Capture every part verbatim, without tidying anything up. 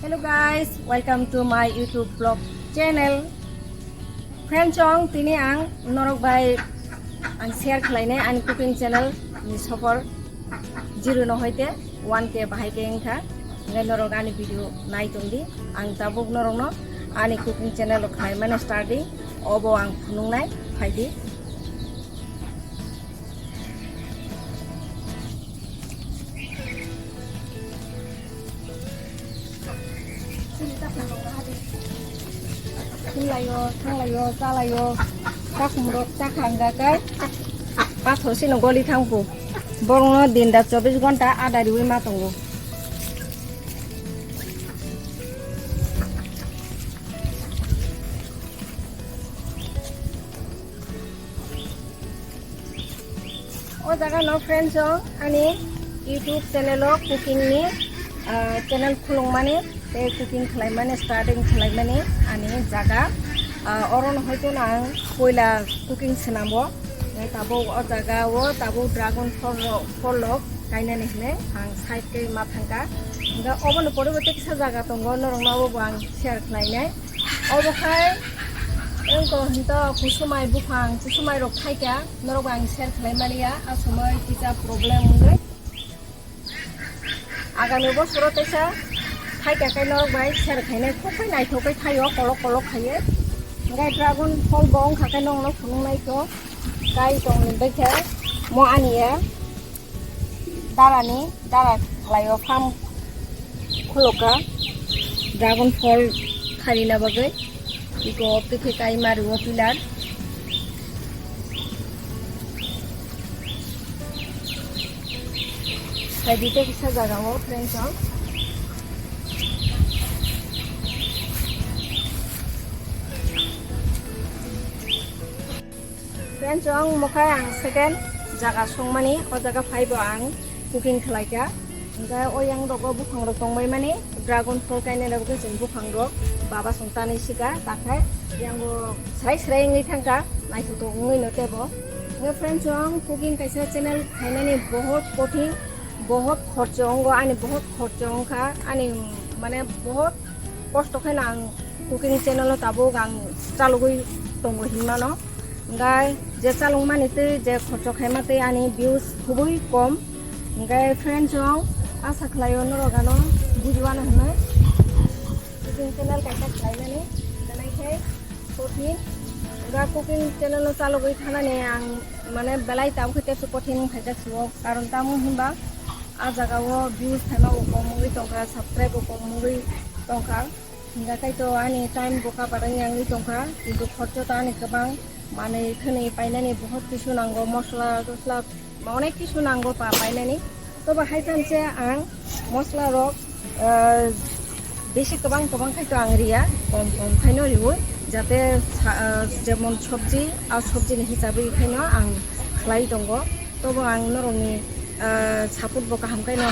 Hello guys, welcome to my YouTube vlog channel. Friends, chwng tini ang norok bai ang share khlainai ani cooking channel ni sopor zero no hoite one K bahai khe wngkha. Hingke norok ani video nai tongdi, ang tabuk norokno ani cooking channel rok khlaimani starting obo ang phunuknai, phaidi. Thanglaio, thanglaio, chalaio, takhumrok chakha hwnga khe pathor sino goli thangkhu. Borokno dinda chobbish ghonta ada riwi ma tongo. O jaga no friends, o ani YouTube channel o cooking ni, ah, channel khulungmani tei cooking khlaimani, starting khlaimani ani jaga. Ah, oro no hoito no ang poila cooking swnamo. Tei tabuk o jaga o tabuk dragon phol rok, phol rok kainani hinwi ang side khe ma thangkha. Hingkhe oboni poribo tei kisa jaga tongo, norokno obo bo ang share khlainai. Obo khai wngkha hinto kusumai buphang, kusumai rok thaikha, norok bai ang share khlai maliya, a somoi kisa problem wngwi. Agami bosoro teisa thaikha khe norok bai share khainai, khub khe naithok khe thaio, kolok kolok khaiwi. Hingkhe dragon phol bo wngkha khe nokno phunuknai kho, kai tongni bai khe mo aniya. Darani, dara khlaio farm khulukha dragon phol kharina bagwi. Iko twi khe kai mario pillar. Khaidi tei kisa jaga o friends o. Friends, ang mokhai ang second jaga songmani, o jaga phaibo ang cooking khlaikha. Hingkhe o yang rogo buphang rok tongbai mani, dragon phol kainai rok tei chwng buphang rok baba song tanwi sika, takhai yango srai srai wngwi thangkha, naithothok wngwi no tebo. Hingkhe friends, ang cooking kaisa channel khainani bohot kothin, bohot khorcho wngo, ani bohot khorcho wngkha, ani mane bohot kosto khe no ang cooking channel o tabuk ang chalogwi tongo hinmano. Hingkhe je chalokmani tei je khorcho khaima tei ani views khubui kom. Hingkhe friends, chwng asa khlaio norok ano bujiwano hinwi cooking channel kaisa khlainani, hingkhe kothin. Hingkhe cooking channel o chalogwi thanani ang mane belai tabuk khe tebse kothin wngkha jak suo, karon tamo hinba a jaga o views phaima bo kom wngwi tongkha, subscribe bo kom wngwi tongkha. Hingkha kaitor ani time bo kabar wngya wngwi tongkha, kintu khorcho to ani kwbang, manwi khwnwi painani bohot kisu nango, mosla tosla onek kisu nango pa painani. Tobo hai thanse ang mosla rok, ah, besi kwbang kwbang khai to ang riya, kom kom khaino riwi, jate sa-, ah, jemon sobji, a sobji ni hisabwi khaino ang khlai tongo. Tobo ang norokni, ah, support bo kaham khaino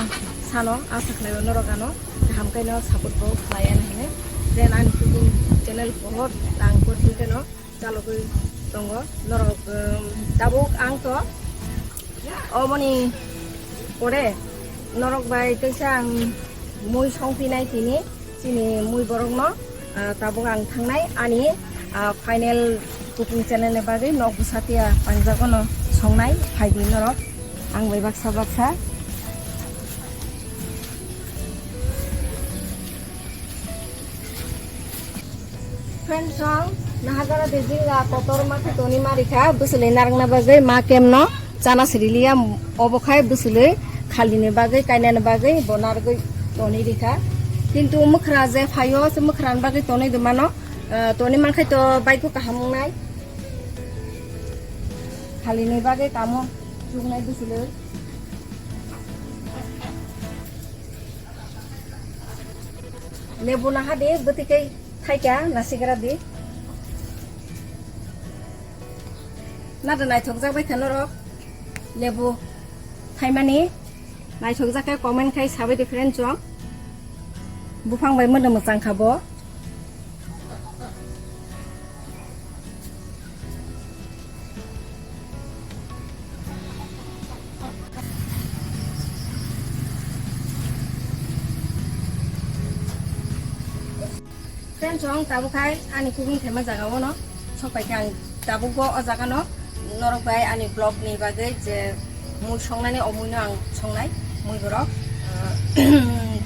sano, asa khlaio norok ano kaham khaino support bo khlai ani hinwi. Then ani cooking channel bohot tang kothin khaino chalogwi tongo norok, um, tabuk ang to oboni pore norok bai teisa ang mui songphinai tini. Chini mui borokno, ah, tabuk ang thangnai ani, ah, final cooking channel ni bagwi nok bwsa tiya pangjago no songnai phaidi norok ang bai baksa baksa. Friends, song nahagara de jinga kotor ma khe toni marikha bwswlwi narwkna bagwi ma kem no. Chana siriliya obo khai bwswlwi khalini bagwi kainani bagwi bo narwgwi tonwi rikha. Kintu mwkhra je phaio se mwkhrani bagwi tonwi de mano, ah, tonwi mankhai to bike kaham wngnai. Khalini bagwi tamo chuknai bwswlwi. Lebu naha de bwtwi kai thaikha nasigra di. Nada naithokjak bai kha norok lebu thaimani, naithokjak khe comment khai sabai di friend chwng. Buphang bai mono mwchang kha bo. Friends, ang tabuk hai ani cooking khaima jaga o no sok pai kha, ang tabuk bo o jaga no norok bai ani vlog ni bagwi je mui songnani, o mui no ang songnai mui borok, ah,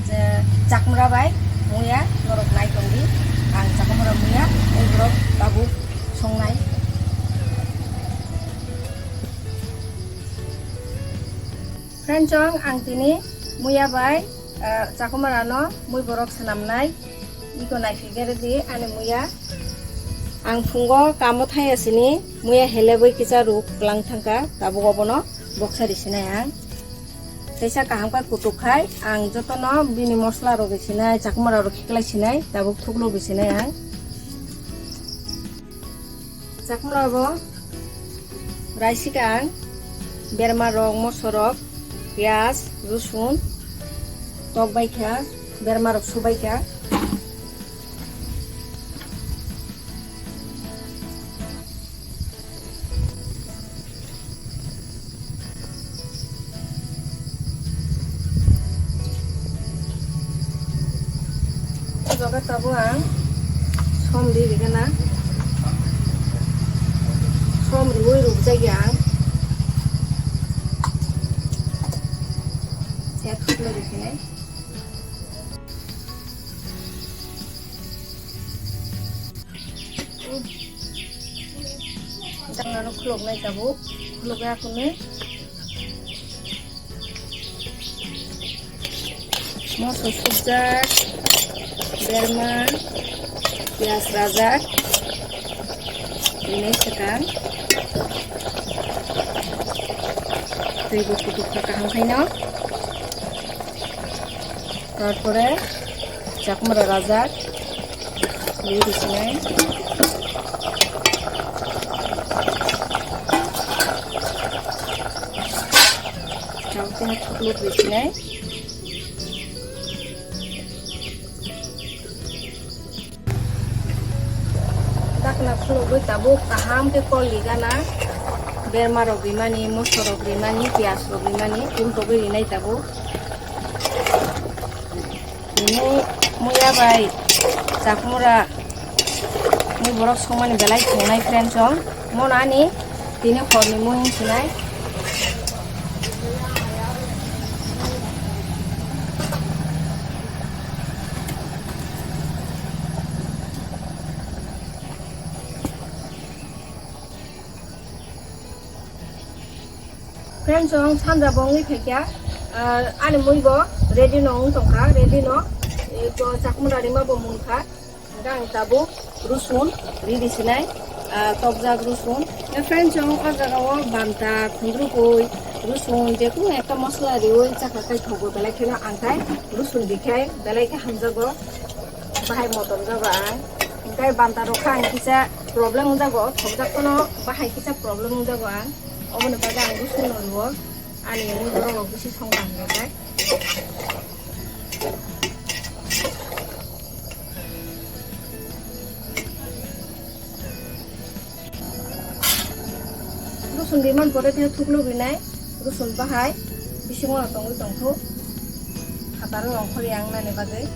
je chakmura bai muya norok nai tongdi, ang chakmura muya mui borok tabuk songnai. Friends, ang tini muya bai, ah, chakmura no mui borok swnamnai. Iko naikhe gere di ani muya. Ang phungo kamo thaya sini muya helebwi kisa ruk plang thangka, tabuk obono boksa risinai ang. Teisa kaham khe kutuk khai ang jotono bini mosla rok risinai, chakmura rok khiklai sinai, tabuk thuklo risinai ang. Chakmura bo raisika ang, berma rok, moso rok, piyaj, rosun, tok bai kha, berma rok su bai kha. O jaga tabuk ang som ri rigana, som riwi rukjagya ang. Khe thuklo rikhinai. Jangnano khuluknai tabuk, khulukya kunu. Moso sukjak, berma, piyaj rajak, ini sekang. Twi bo kutuk kha kaham khaino. Tarpore chakmura rajak. Ini di sini. Chakmura thuklo di sini. Dakna khulugwi tabuk kaham khe kol ligana. Berma rok rimani, moso rok rimani, piyaj rok rimani, ultogwi rinai tabuk. Tini muya bai chakmura mui borok songmani belai tongnai friends rok. Mono ani tini horni mui hinsinai. Friends, ang sanja bo wngwi phaikha, ah, ani mui bo ready no wng tongkha, ready no, eh, bo chakmura rima bo munkha. Hingkhe ang tabuk rosun ri di sinai, ah, tokjak rosun. Eh, friends, ang o jaga o banta, khundrukui, rosun, jekunu ekta mosla riwi chakha khai thogo, belai kheno ang khai rosun rikhai belai khe hamjago. Bahai motom jago ang. Hingkhe banta rok kha ang kisa problem wngjago, thokjak phano bahai kisa problem wngjago ang. Oboni bagwi ang rosun no rwo. Ani mui borok rok bisi song tang rok bai. Rosun rimani pore khe thuklo rinai, rosun bahai bisingo no tongwi tongkhu, phataro rongkhor yang nani bagwi.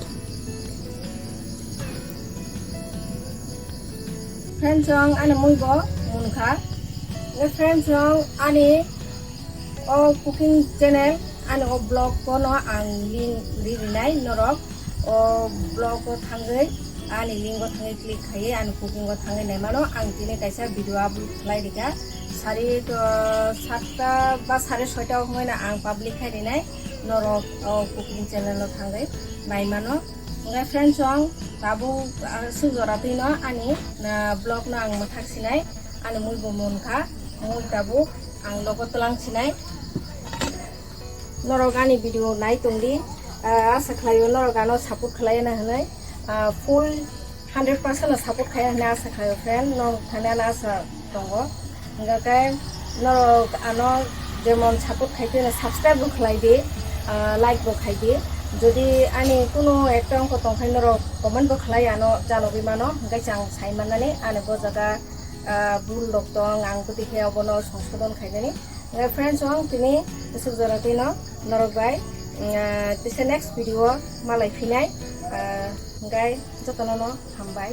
Friends, ang ani mui bo munkha. Friends, ang ani o cooking channel, ani o vlog o no ang link ri rinai norok. O vlog o thangwi ani link o thangwi click khaiwi ani cooking o thangwi naimano. Ang tini kaisa video upload khlai rikha. Sari to satta ba sare soita o hwnwi no ang public khai rinai. Norok o cooking channel o thangwi naimano. Hwnkhe friends, ang tabuk, ah, suk jora twi no ani, ah, vlog no ang mwthak sinai. Ani mui bo munkha. Mui tabuk ang logo tlang sinai. Norok ani video nai tongdi, ah, asa khlaio norok ano support khlai na hwnwi, ah, full hundred percent no support khai hwnwi asa khlaio friend, norok thani ano asa tongo. Hingkha khe norok ano jemon support khai twi no subscribe bo khlai di, ah, like bo khai di. Jodi ani kunu ekta ongkho tong khai norok comment bo khlai ano janogwi mano, hingkhe chang sai mannani ani bo jaga, ah, bul rok tong, ang bwtwi khe obono songsodon khainani. Hingkhe friends, ang tini bwswk jora twi no norok bai Tisa next video o malai phinai. Hwnkhe jotono no hambai.